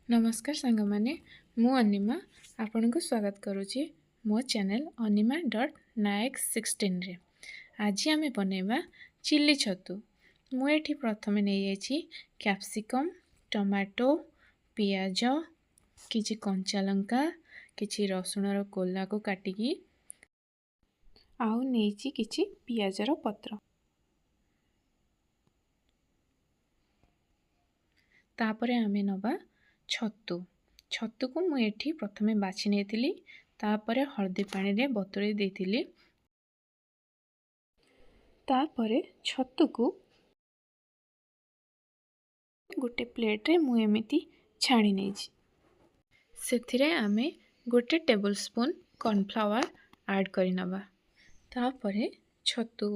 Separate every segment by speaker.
Speaker 1: ନମସ୍କାର ସାଙ୍ଗମାନେ, ମୁଁ ଅନିମା ଆପଣଙ୍କୁ ସ୍ୱାଗତ କରୁଛି ମୋ ଚ୍ୟାନେଲ୍ ଅନିମା ଡଟ୍ ନାୟକ 16ରେ। ଆଜି ଆମେ ବନେଇବା ଚିଲି ଛତୁ। ମୁଁ ଏଠି ପ୍ରଥମେ ନେଇଯାଇଛି କ୍ୟାପ୍ସିକମ୍, ଟମାଟୋ, ପିଆଜ, କିଛି କଞ୍ଚା ଲଙ୍କା, କିଛି ରସୁଣର କୋଲାକୁ କାଟିକି, ଆଉ ନେଇଛି କିଛି ପିଆଜର ପତ୍ର। ତାପରେ ଆମେ ନେବା ଛତୁ। ଛତୁକୁ ମୁଁ ଏଠି ପ୍ରଥମେ ବାଛି ନେଇଥିଲି, ତାପରେ ହଳଦୀ ପାଣିରେ ବତୁରେଇ ଦେଇଥିଲି। ତାପରେ ଛତୁକୁ ଗୋଟେ ପ୍ଲେଟ୍ରେ ମୁଁ ଏମିତି ଛାଣି ନେଇଛି। ସେଥିରେ ଆମେ ଗୋଟେ ଟେବୁଲ୍ ସ୍ପୁନ୍ କର୍ଣ୍ଣଫ୍ଲାୱାର ଆଡ଼୍ କରିନେବା। ତାପରେ ଛତୁ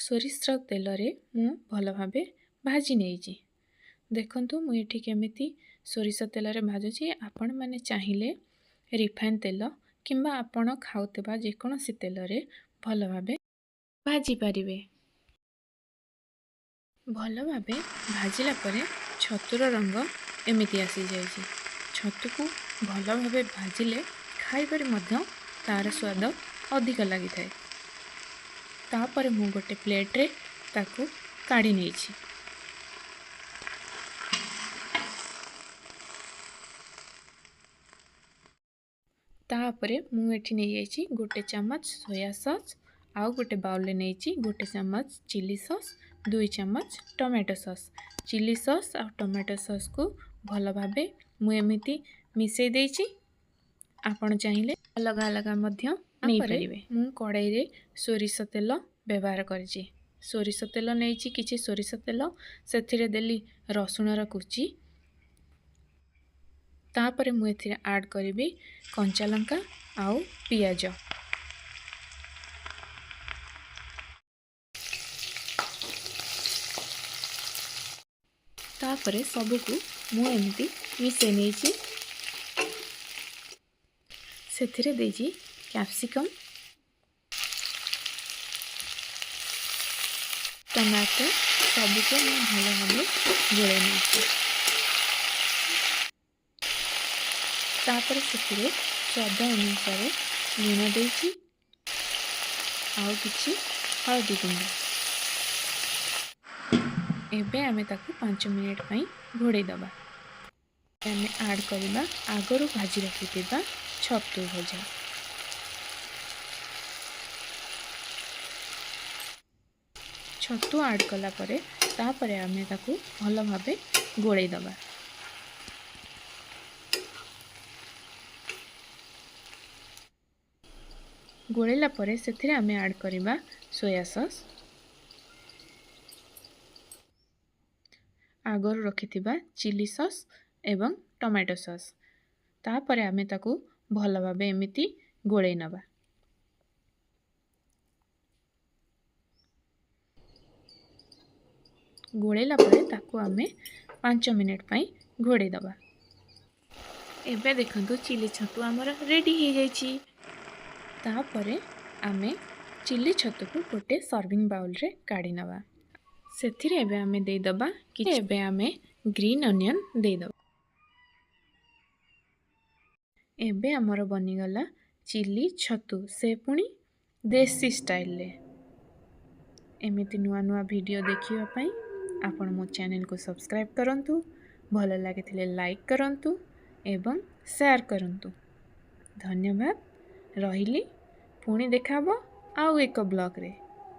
Speaker 1: ସୋରିଷ ତେଲରେ ମୁଁ ଭଲ ଭାବେ ଭାଜି ନେଇଛି। ଦେଖନ୍ତୁ, ମୁଁ ଏଠି କେମିତି ସୋରିଷ ତେଲରେ ଭାଜୁଛି। ଆପଣମାନେ ଚାହିଁଲେ ରିଫାଇନ୍ ତେଲ କିମ୍ବା ଆପଣ ଖାଉଥିବା ଯେକୌଣସି ତେଲରେ ଭଲ ଭାବେ ଭାଜିପାରିବେ। ଭଲ ଭାବେ ଭାଜିଲା ପରେ ଛତୁର ରଙ୍ଗ ଏମିତି ଆସିଯାଇଛି। ଛତୁକୁ ଭଲ ଭାବେ ଭାଜିଲେ ଖାଇବାରେ ମଧ୍ୟ ତା'ର ସ୍ୱାଦ ଅଧିକ ଲାଗିଥାଏ। ତାପରେ ମୁଁ ଗୋଟେ ପ୍ଲେଟ୍ରେ ତାକୁ କାଢ଼ି ନେଇଛି। ତାପରେ ମୁଁ ଏଠି ନେଇଯାଇଛି ଗୋଟେ ଚାମଚ ସୋୟା ସସ୍, ଆଉ ଗୋଟେ ବାଉଲରେ ନେଇଛି ଗୋଟେ ଚାମଚ ଚିଲି ସସ୍, 2 ଚାମଚ ଟମାଟୋ ସସ୍। ଚିଲି ସସ୍ ଆଉ ଟମାଟୋ ସସ୍କୁ ଭଲ ଭାବେ ମୁଁ ଏମିତି ମିଶାଇ ଦେଇଛି। ଆପଣ ଚାହିଁଲେ ଅଲଗା ଅଲଗା ମଧ୍ୟ ନେଇପାରିବେ। ମୁଁ କଡ଼େଇରେ ସୋରିଷ ତେଲ ବ୍ୟବହାର କରିଛି। ସୋରିଷ ତେଲ ନେଇଛି, କିଛି ସୋରିଷ ତେଲ ସେଥିରେ ଦେଲି, ରସୁଣର କୁଚି। ତାପରେ ମୁଁ ଏଥିରେ ଆଡ଼୍ କରିବି କଞ୍ଚା ଲଙ୍କା ଆଉ ପିଆଜ। ତାପରେ ସବୁକୁ ମୁଁ ଏମିତି ମିଶାଇ ନେଇଛି। ସେଥିରେ ଦେଇଛି କ୍ୟାପ୍ସିକମ୍, ଟମାଟୋ, ସବୁକୁ ମୁଁ ଭଲ ଭାବେ ଗୋଳାଇ ନେଇଛି। ତାପରେ ସେଥିରେ ସ୍ୱାଦ ଅନୁସାରେ ଲୁଣ ଦେଇଛି ଆଉ କିଛି ହଳଦୀ ଗୁଣ୍ଡ। ଏବେ ଆମେ ତାକୁ 5 ମିନିଟ୍ ପାଇଁ ଘୋଡ଼େଇ ଦେବା। ଆମେ ଆଡ଼୍ କରିବା ଆଗରୁ ଭାଜି ରଖିଥିବା ଛତୁ ଭଜା। ଛତୁ ଆଡ଼୍ କଲା ପରେ ତାପରେ ଆମେ ତାକୁ ଭଲ ଭାବେ ଗୋଳେଇ ଦେବା। ଗୋଳେଇଲା ପରେ ସେଥିରେ ଆମେ ଆଡ଼୍ କରିବା ସୋୟା ସସ୍, ଆଗରୁ ରଖିଥିବା ଚିଲି ସସ୍ ଏବଂ ଟମାଟୋ ସସ୍। ତାପରେ ଆମେ ତାକୁ ଭଲ ଭାବେ ଏମିତି ଗୋଳେଇ ନେବା। ଗୋଳେଇଲା ପରେ ତାକୁ ଆମେ 5 ମିନିଟ୍ ପାଇଁ ଘୋଡ଼େଇ ଦେବା। ଏବେ ଦେଖନ୍ତୁ, ଚିଲି ଛତୁ ଆମର ରେଡ଼ି ହେଇଯାଇଛି। ତାପରେ ଆମେ ଚିଲି ଛତୁକୁ ଗୋଟେ ସର୍ଭିଂ ବାଉଲରେ କାଢ଼ି ନେବା। ସେଥିରେ ଏବେ ଆମେ ଦେଇଦେବା କିଛି, ଏବେ ଆମେ ଗ୍ରୀନ୍ ଅନିଅନ୍ ଦେଇଦେବା। ଏବେ ଆମର ବନିଗଲା ଚିଲି ଛତୁ, ସେ ପୁଣି ଦେଶୀ ଷ୍ଟାଇଲରେ। ଏମିତି ନୂଆ ନୂଆ ଭିଡ଼ିଓ ଦେଖିବା ପାଇଁ ଆପଣ ମୋ ଚ୍ୟାନେଲକୁ ସବସ୍କ୍ରାଇବ୍ କରନ୍ତୁ, ଭଲ ଲାଗିଥିଲେ ଲାଇକ୍ କରନ୍ତୁ ଏବଂ ସେୟାର କରନ୍ତୁ। ଧନ୍ୟବାଦ, ରହିଲି। ପୁଣି ଦେଖା ହେବ ଆଉ ଏକ ବ୍ଲଗ୍ରେ।